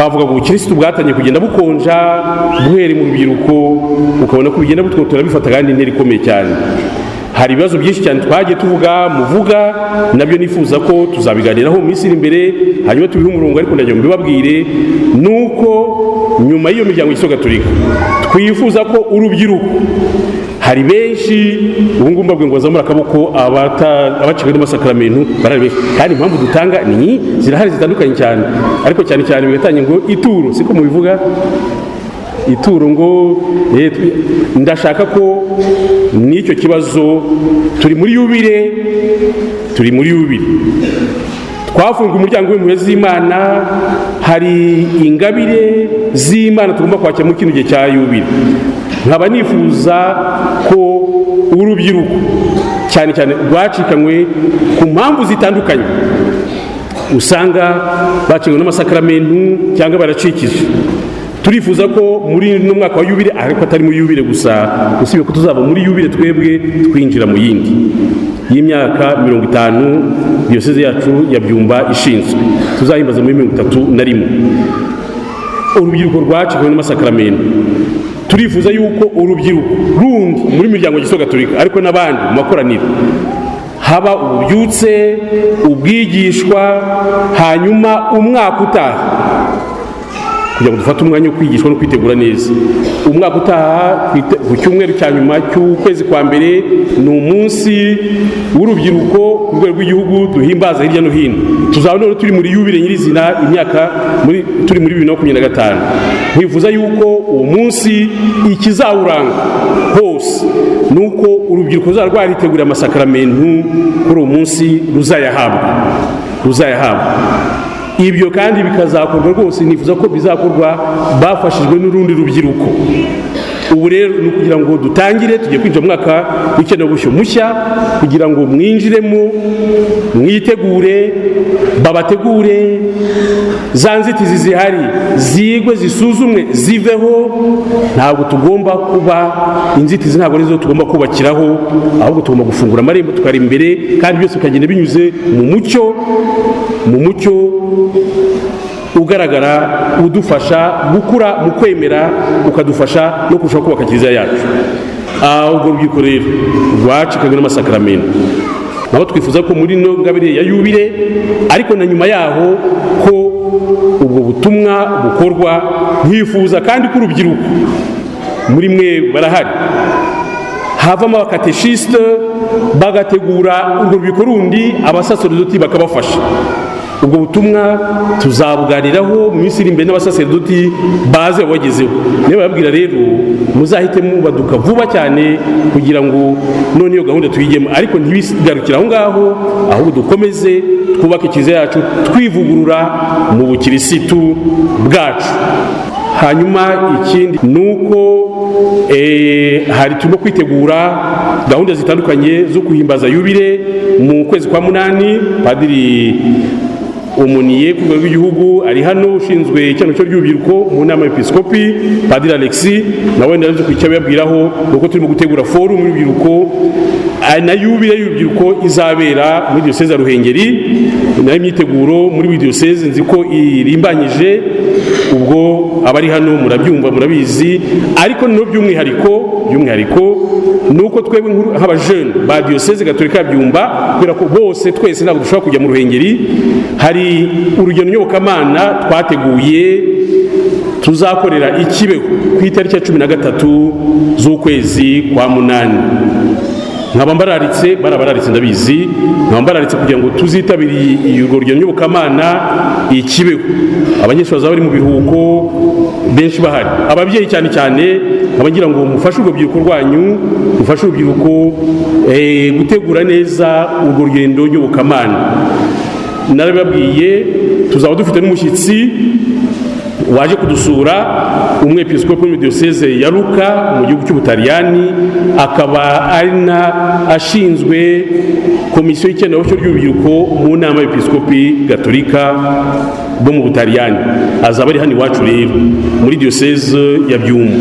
Twavuga ngo ubukirisitu bwatangiye kugenda bukonja buhereye mu rubyiruko, ukabona ko bigenda butwotora, bifata kandi intera ikomeye cyane. Hari ibibazo byinshi cyane twagiye tuvuga, muvuga nabyo, nifuza ko tuzabiganiraho mu minsi iri imbere, hanyuma tubihe umurongo. Ariko ndagira ngo mbibabwire nuko nyuma y'iyo miryango y'Ikigo Gatolika, twifuza ko urubyiruko, hari benshi ubu ngubu mbabwiye ngo bazamure akaboko, abacibwa n'amasakaramentu barahari benshi. Kandi impamvu dutanga ni zirahari zitandukanye cyane, ariko cyane cyane bigatanga ngo ituro, siko mubivuga, ituro ngo ndashaka ko n'icyo kibazo, turi muri yubile, turi muri yubile, twafunguye umuryango w'impuhwe z'Imana. Hari ingabire z'Imana tugomba kwakira muri kino gihe cya yubile. Nkaba nifuza ko urubyiruko, cyane cyane rwacikanywe ku mpamvu zitandukanye, usanga bacikanywe n'amasakaramentu cyangwa baracikije, turifuza ko muri uno mwaka wa yubile, ariko atari muri yubile gusa, usibye ko tuzava muri yubile twebwe twinjira mu yindi y'imyaka 50 diyoseze yacu ya Byumba ishinzwe, tuzahimbaza muri 31. Urubyiruko rwacikanywe n'amasakaramentu, turifuza yuko urubyiruko rundi muri miryango ya Gatolika, ariko n'abandi mu makoraniro, haba ububyutse, ubwigishwa, hanyuma umwaka utaha, kugira ngo dufate umwanya wo kwigishwa no kwitegura neza umwaka utaha, ku cyumweru cya nyuma cy'ukwezi kwa mbere ni umunsi w'urubyiruko ku rwego rw'igihugu duhimbaza hirya no hino. Tuzaba none turi muri yubile nyirizina, imyaka muri turi muri 2025. Nkifuza yuko uwo munsi ikizawuranga hose ni uko urubyiruko ruzaba rwariteguriye amasakaramentu kuri uwo munsi, ruzayahabwa, ruzayahabwa. Ibyo kandi bikazakorwa rwose, nifuza ko bizakorwa bafashijwe n'urundi rubyiruko. Ubu rero ni ukugira ngo dutangire, tugiye kwinjira mu mwaka w'ikenerabushyo mushya, kugira ngo mwinjiremo mwitegure, babategure, za nzitizi zihari zigwe, zisuzumwe, ziveho. Ntabwo tugomba kuba inzitizi, ntabwo arizo tugomba kubakiraho, ahubwo tugomba gufungura amarembo tukari imbere, kandi byose bikagenda binyuze mu mucyo, mu mucyo ugaragara udufasha gukura mu kwemera, ukadufasha no kurushaho kubaka kiliziya yacu. Urwo rubyiruko rero rwacikanywe n'amasakaramentu nabo, twifuza ko muri no ngabire ya yubile, ariko na nyuma yaho, ko ubwo butumwa bukorwa. Nkifuza kandi ko urubyiruko muri mwe barahari, havamo abakateshisite bagategura urwo rubyiruko rundi, abasaserodoti bakabafasha. Ubwo butumwa tuzabuganiraho mu minsi iri imbere n'abasaserodoti baze babagezeho. Niba bababwira rero, muzahite mubaduka vuba cyane kugira ngo none iyo gahunda tuyigemo, ariko ntibigarukire aho ngaho, ahubwo dukomeze twubake kiliziya yacu, twivugurura mu bukirisitu bwacu. Hanyuma ikindi ni uko hari turimo kwitegura gahunda zitandukanye zo guhimbaza yubile mu kwezi kwa munani. Padiri umuniye ku rwego rw'igihugu ari hano, ushinzwe icyemezo ry'urubyiruko mu nama y'episkopi, Padiri Alexis, nawe ndazi ku icyo ababwiraho, ni uko turimo gutegura forum y'urubyiruko na yubile y'urubyiruko izabera muri diyoseze ya Ruhengeri. Nayo imyiteguro muri diyoseze nzi ko irimbanyije, ubwo abari hano murabyumva, murabizi. Ariko no by'umwihariko ni uko twebwe nk'abajene ba Diyoseze Gatolika ya Byumba, kubera ko bose twese ntabwo dushobora kujya mu Ruhengeri, hari urugendo nyobokamana twateguye tuzakorera i Kibeho ku itariki ya 13 z'ukwezi kwa munani. Nkaba mbararitse, barabararitse ndabizi, nkaba mbararitse kugira ngo tuzitabire urwo rugendo nyobokamana i Kibeho. Abanyeshuri bazaba bari mu biruhuko, benshi bahari, ababyeyi cyane cyane nkaba ngira ngo mufashe urwo rubyiruko rwanyu, mufashe urubyiruko gutegura neza urwo rugendo nyobokamana. Narababwiye, tuzaba dufite n'umushyitsi waje kudusura, umwepiskopi muri diyoseze ya Luka mu gihugu cy'Ubutaliyani, akaba ari na ashinzwe komisiyo y'ikenerabushyo ry'urubyiruko mu nama y'episkopi gatolika bo mu Butaliyani. Azaba ari hano iwacu rero muri diyoseze ya Byumba.